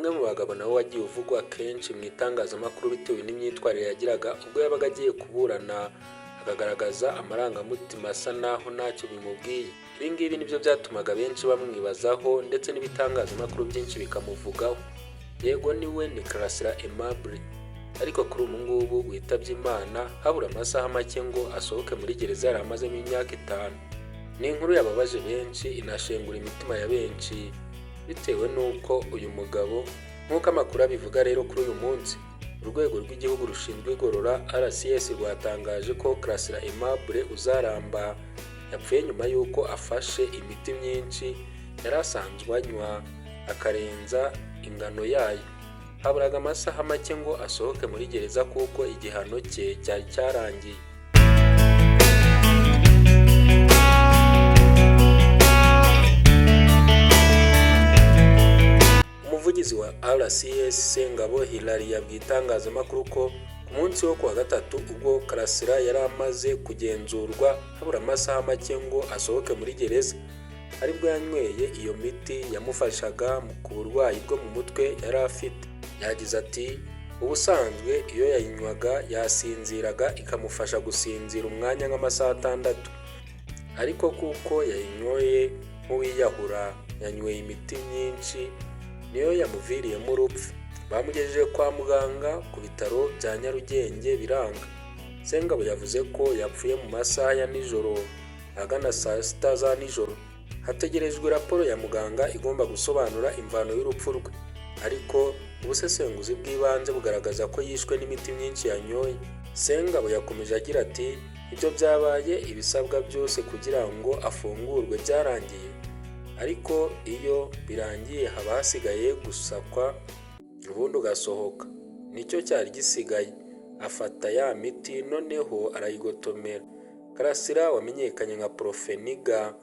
Umwe mu bagabo nawe wagiye uvugwa kenshi mu itangazamakuru bitewe n'imyitwarire yagiraga ubwo yabaga agiye kuburana, akagaragaza amarangamutima asa naho ntacyo bimubwiye. Ibi ngibi nibyo byatumaga benshi bamwibazaho, ndetse n'ibitangazamakuru byinshi bikamuvugaho. Yego, niwe, ni Karasira Aimable, ariko kuri ubu ngubu witabye Imana habura amasaha make ngo asohoke muri gereza yari amazemo imyaka 5. Ni inkuru yababaje benshi, inashengura imitima ya benshi bitewe n'uko uyu mugabo, nk'uko amakuru abivuga rero, kuri uyu munsi Urwego rw'Igihugu rushinzwe Igorora, RCS, rwatangaje ko Karasira Aimable Uzaramba yapfuye nyuma y'uko afashe imiti myinshi yari asanzwe anywa, akarenza ingano yayo. Haburaga amasaha make ngo asohoke muri gereza kuko igihano cye cyari cyarangiye. Umuvugizi wa RCS, Sengabo Hilary, yabwiye itangazamakuru ko ku munsi wo kuwa gatatu, ubwo Karasira yari amaze kugenzurwa habura amasaha make ngo asohoke muri gereza, aribwo yanyweye iyo miti yamufashaga ku burwayi bwo mu mutwe yari afite. Yagize ati: "Ubusanzwe iyo yayinywaga yasinziraga, ikamufasha gusinzira umwanya nk'amasaha 6, ariko kuko yayinyoye nk'uwiyahura, yanyweye imiti myinshi, niyo yamuviriyemo urupfu. Bamugejeje kwa muganga ku bitaro bya Nyarugenge biranga." Sengabo yavuze ko yapfuye mu masaha ya nijoro, ahagana saa 6 za nijoro. Hategerejwe raporo ya muganga igomba gusobanura imvano y'urupfu rwe, ariko ubusesenguzi bw'ibanze bugaragaza ko yishwe n'imiti myinshi yanyoye. Sengabo yakomeje agira ati: "Ibyo byabaye, ibisabwa byose kugira ngo afungurwe byarangiye, ariko iyo birangiye haba hasigaye gusakwa ubundi ugasohoka. Nicyo cyari gisigaye, afata ya miti noneho arayigotomera." Karasira wamenyekanye nka Profeniga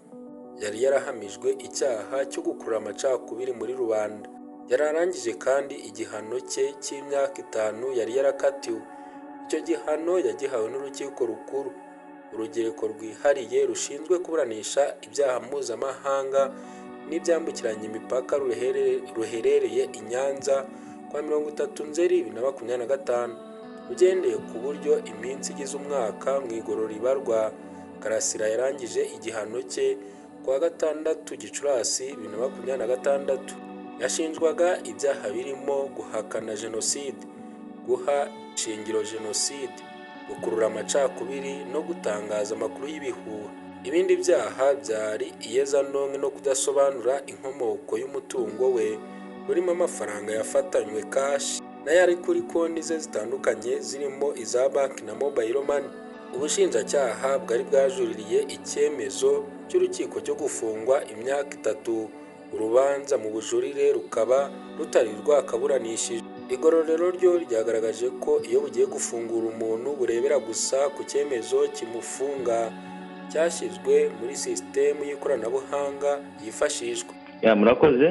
yari yarahamijwe icyaha cyo gukurura amacakubiri muri rubanda. Yari arangije kandi igihano cye cy'imyaka 5 yari yarakatiwe. Icyo gihano yagihawe n'Urukiko Rukuru, Urugereko Rwihariye rushinzwe kuburanisha ibyaha mpuzamahanga n'ibyambukiranya imipaka ruherereye i Nyanza, kuwa 30 Nzeri 2025. Ugendeye ku buryo iminsi igize umwaka mu igorora ibarwa, Karasira yarangije igihano cye kuwa gatandatu Gicurasi 2026. Yashinjwaga ibyaha birimo guhakana jenoside, guha ishingiro jenoside, gukurura amacakubiri no gutangaza amakuru y'ibihuha. Ibindi byaha byari iyezandonke no kudasobanura inkomoko y'umutungo we, urimo amafaranga yafatanywe cash n'ayari kuri konti ze zitandukanye, zirimo iza banki na mobile money. Ubushinjacyaha bwari bwajuririye icyemezo cy'urukiko cyo gufungwa imyaka 3, urubanza mu bujurire rukaba rutari rwakaburanishije. Igororero ryo ryagaragaje ko iyo bugiye gufungura umuntu burebera gusa ku cyemezo kimufunga cyashyizwe muri sisitemu y'ikoranabuhanga yifashishwa. Ya, murakoze.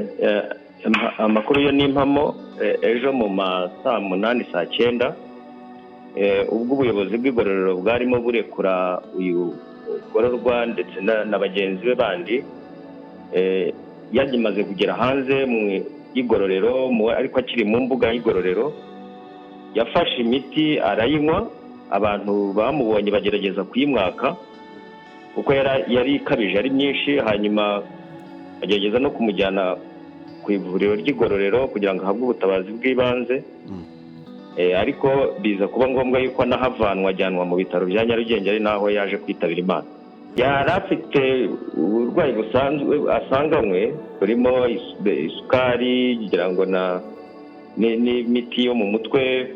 Amakuru yo ni impamo. Ejo mu ma saa 8, saa 9, ubwo ubuyobozi bw'igororero bwarimo burekura uyu mugororwa ndetse na bagenzi be bandi, yagimaze kugera hanze mu y'igororero, ariko akiri mu mbuga y'igororero yafashe imiti arayinywa. Abantu bamubonye bagerageza kuyimwaka kuko yari ikabije, ari myinshi, hanyuma bagerageza no kumujyana ku ivuriro ry'igororero kugira ngo ahabwe ubutabazi bw'ibanze. Ariko biza kuba ngombwa yuko anahavanwa, ajyanwa mu bitaro bya Nyarugenge, ari naho yaje kwitabira Imana. Yari afite uburwayi busanzwe asanganywe, burimo isukari, ngira ngo na n'imiti yo mu mutwe,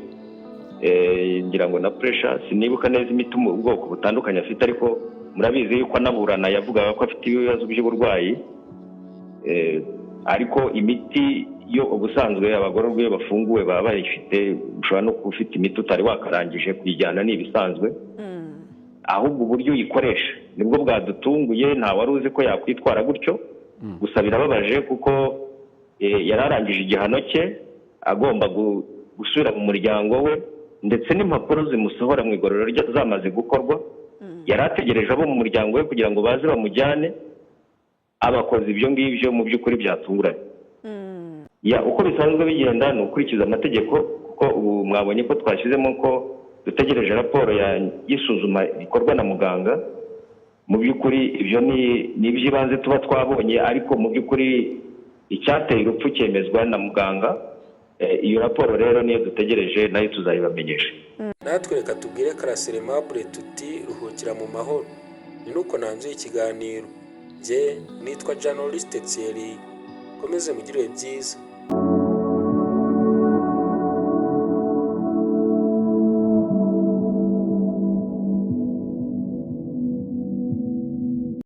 ngira ngo na pressure, sinibuka neza imiti mu bwoko butandukanye afite, ariko murabizi yuko anaburana yavugaga ko afite ibibazo by'uburwayi. Ariko imiti yo ubusanzwe abagororwa iyo bafunguwe baba bayifite. Ushobora no kuba ufite imiti utari wakarangije kuyijyana, ni ibisanzwe. Ahubwo uburyo uyikoresha nibwo bwadutunguye, nta wari uzi ko yakwitwara gutyo. Gusa birababaje kuko yari arangije igihano cye, agomba gusubira mu muryango we, ndetse n'impapuro zimusohora mu igororero rye zamaze gukorwa. Yari ategereje abo mu muryango we kugira ngo baze bamujyane, abakoze ibyo ngibyo mu by'ukuri byatunguranye. Ya, uko bisanzwe bigenda ni ukurikiza amategeko, kuko ubu mwabonye ko twashyizemo ko dutegereje raporo y'isuzuma rikorwa na muganga. Mu by'ukuri ibyo ni iby'ibanze tuba twabonye, ariko mu by'ukuri icyateye urupfu cyemezwa na muganga. Iyo raporo rero niyo dutegereje, nayo tuzayibamenyesha. Natwe reka tubwire Karasira Aimable tuti: "Ruhukira mu mahoro." Ni nuko nanzuye ikiganiro. Njye nitwa Journaliste Thierry, komeze mugire ibihe byiza.